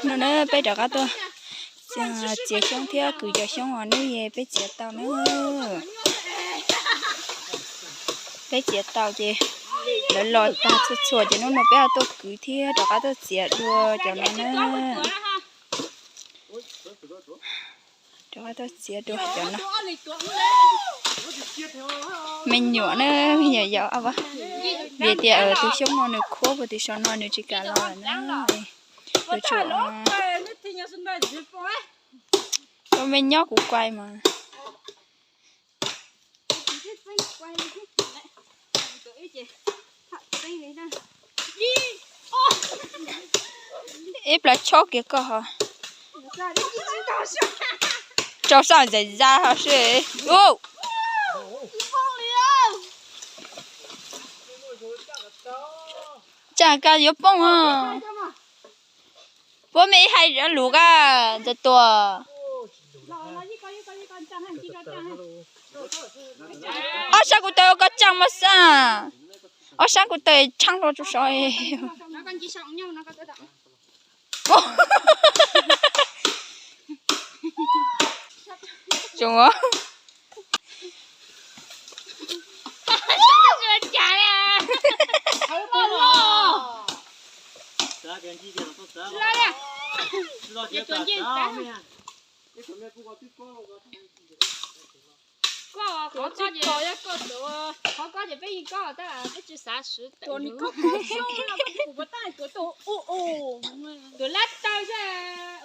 No na peb rov qab tuaj txiav xyoob thiab kwv cov xyoob uas hnub i peb txiav tau na. Peb txiav tau ces lawv los tag txhua txhua ces hnub no peb ho tuaj kwv thiab rov qab tuaj txiav dua cov no na. Rov qab tuaj txiav dua cov no. Me nyuam na, me nyuam yaus a, vim tias tus xyoob no nws khuab puag tim saum no nws tsis kam los na. Yuav tsum ua me nyob kuv kuai mas. Ib plav tshob kiag koj ho. Rau sab ntxaim zaj ho seb. Tsam koj yuav poob os. Puab me ib hais lus koj ntxawg tuas. Ob sab kuv tau koj tsaaj mog xwb. Ob sab kuv tau tshaab rua tsuj sov. Koj qhov koj ces, qhov koj ces peb yeej koj tab peb tsis xav siv tawm. Tus lab taw xwb,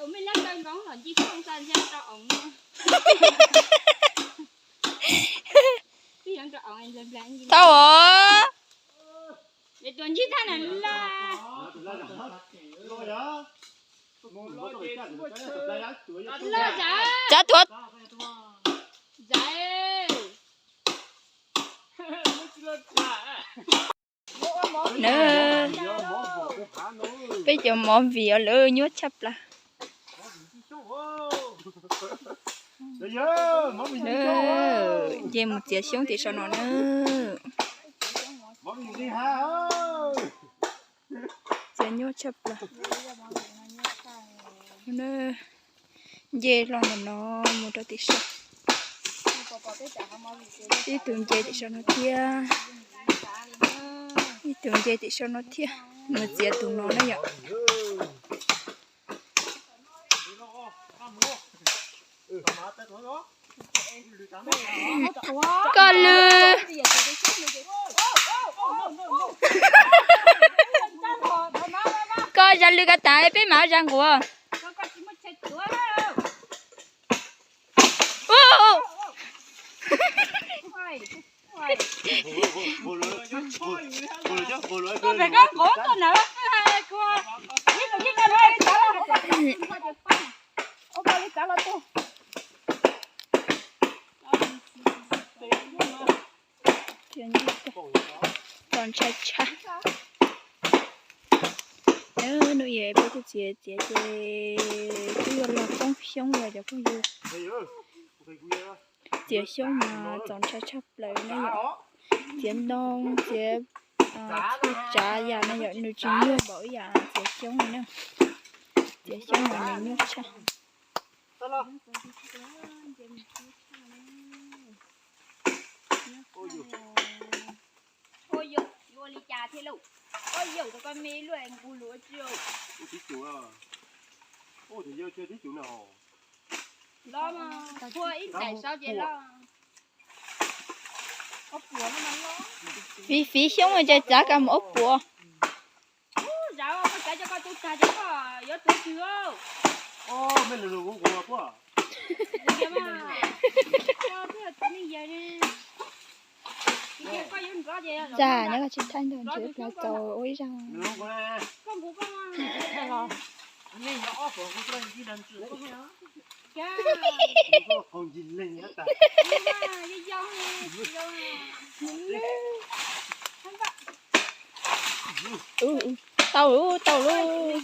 ua mej lab taw nkaus los nce xyoob xwb ntshe rau oov. Tau os. Tus ntsib thaj na laj. Tsav tuav. Na, peb cov movie lawv nyuaj tshaj plaws. Nce mus txiav xyoob tim saum no na. Txiav nyuaj tshaj plaws. Nce hlo ntawm no mus rau tim saum. Ib tug nce tim saum no thiab. Ib tug nce tim saum no thiab. Mus txiav tus no na yom. Koj lwm. Koj zam lwm ko tas peb mam zam nqus. Txaus ntshai tshaj. Hnub i peb twb txiav txiav ces twb yuav los poob xyoob lawm cov phooj ywg. Txiav xyoob mas txaus ntshai tshaj plaws na yom. Txiav ntoo, txiav txhua tsav yam no yom, nws tsis nyuaj npaum ib yam txiav xyoob li na. Txiav xyoob mas nws nyuaj tshaj. Ua li cas thiab lauj? Ua yawm tus ko me luaj nqus lus tsi. Los mas, phua ib daim saud ces los. Fiv fiv xyoob ces txav koj mus ob puas. Zam, koj txav coj koj tub tag ces koj yuav tuav twg? Zam, nyob koj tsis thaij ntawd ntshe plaws txaus ua ib zaug. Tau, tau lauj.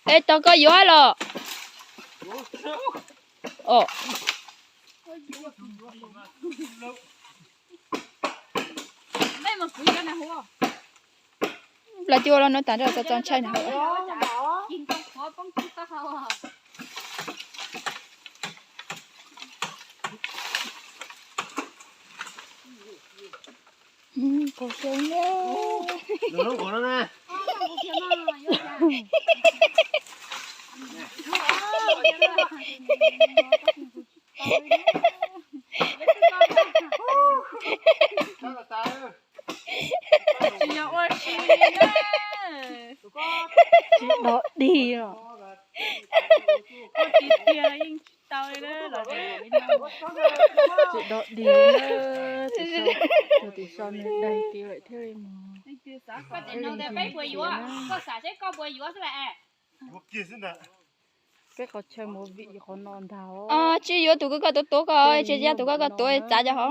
Es tau koj yuav los? Os. Los cua los no tas nrho txo txo ntshai na. Kaus xyoob na. Tsis dog dig os. Tsis dog dig na. Tus so nws daig kiag lawm thiaj li mus. Peb qhov chaw mus vim qhov no ntag. Tsis yuav tus koj tuav tuav ko, tsis yuav tus koj tuav txav cov hov.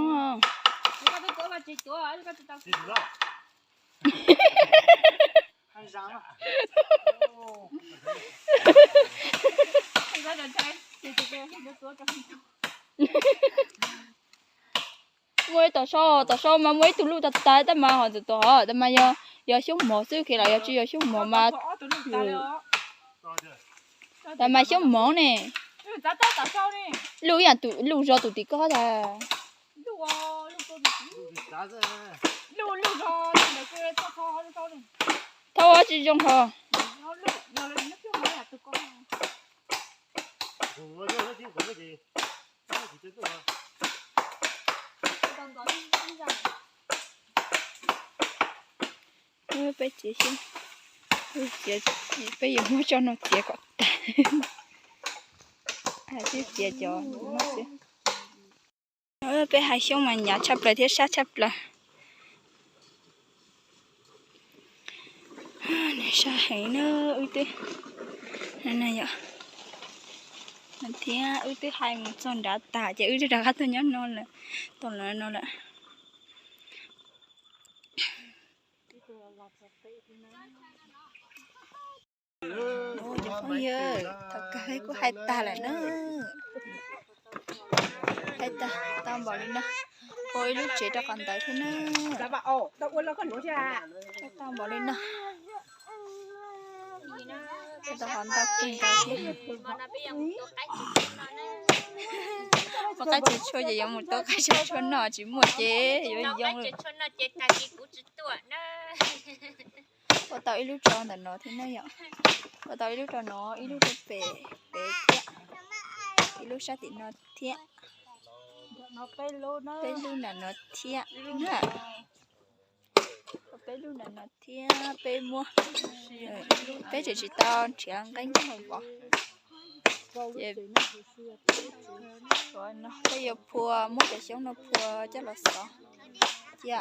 Muaj ib tom sau, tom sau mas muaj ib tug luj tag tag tab mas ho tus tom hov tab mas yog xyoob mov xwb, kheev los yog tsis yog xyoob mov mas. Tab mas xyoob mov ne. Luj ib yam tus luj zog tus tim koj tag. Thaub tsis zoo ho. Peb txiav xwb, peb yuav muab tso no txiav kom tag. Twb txiav cov no xwb. Peb hav xyoob mas hnyav tshaj plaws thiab sab tshaj plaws. Nws sab heev na, wb twb, yog, thiab wb twb hais mus txog nrad tas ces wb twb rov qab tuaj nyob no lawm, tau lawm no lawm. Cov phooj ywg, thaum kawg kuj hais tag lawm na. Hais tag tau npaum li no, ua ib lub tsev rau qhov ntawd thiab na. Tau npaum li no. Tau qhov ntau kawg nkaus thiab. Ua qaib tsis tshua ces yuav mus tua qaib tsis tshua noj tsis muaj ces yuav yoo. Ua tau ib lub tso ntawm no thiab na yom. Ua tau ib lub rau no, ib lub rau pem, pem thiab, ib lub sab tim no thiab, peb lub nram no thiab na. Peb lub nram no thiab peb muab, peb tseem tsis tau nrhiav nqeeb coj los vov. Ces peb yuav phua, muab cov xyoob no phua coj los xov, cia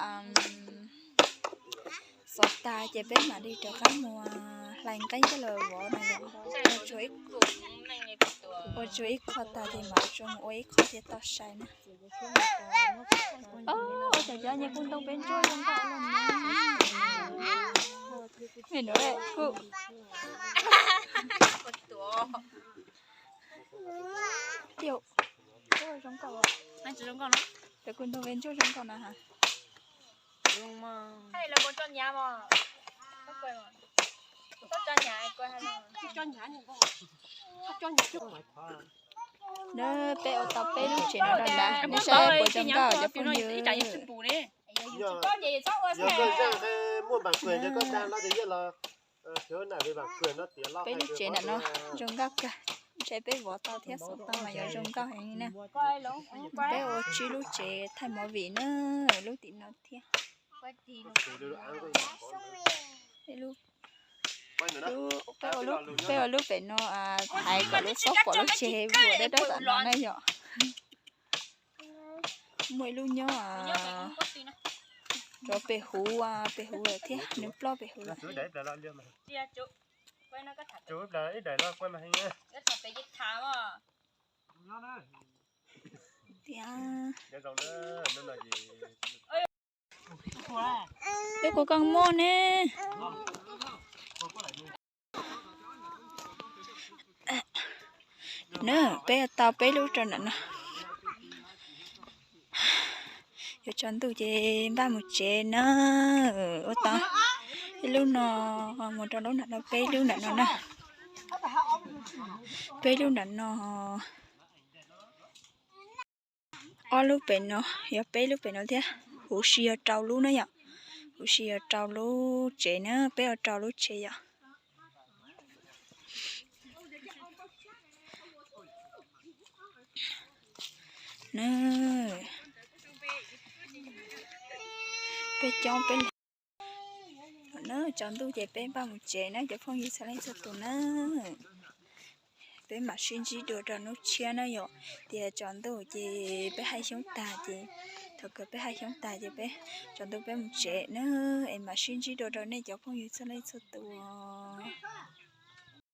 xov tag ces peb mam li rov qab mus hlais nqeeb coj los vov no yom. Ua tsuag ib qho tag ces mam tsuas mus ua ib qho thiab tau sai na. Ua cas cov nyuag kua ntoo peb ntsuab zoo nkauj los na. Me nuav kuj, zoo nkauj, cov kua ntoo peb ntsuab zoo nkauj na ha. Peb ua tau peb lub tsev no rau nrad, nej saib puas zoo nkauj cov phooj ywg. Peb lub tsev ntawm no zoo nkauj kawg, ntshe peb vov tau thiab xov tau mas yuav zoo nkauj heev li na. Peb ua tsib lub tsev thaij movie na, lub tim no thiab. Peb ua lub pem no thaiv kom lub xob pom lub tsev vuas dawb dawb tom no na yom. Muaj ib lub nyob rov pem huv, pem huv lawm thiab, nws ploj pem huv lawm. Tias, lub kuv kooj muaj ne. Na, peb tau peb lub rau nram no. Yuav tsaus ntuj ces npaj mus tsev na. Ua tau ib lub no mus rau lub nram no, peb lub nram no na. Peb lub nram no, ob lub pem no, yog peb lub pem no thiab. Huv si yog rau lub na yom. Huv si yog rau lub tsev na, peb ua rau lub tsev yom. Peb coob peb na, tsaus ntuj ces peb npaj mus tsev na cov phooj ywg txhua leej txhua tus na. Peb mam sib ntsib dua rau hnub tshiab na yom. Tias tsaus ntuj ces peb haj xyoob tag ces, thaum kawg peb haj xyoob tag ces peb tsaus ntuj peb mus tsev na. Es mam sib ntsib dua rau nej cov phooj ywg txhua leej txhua tus.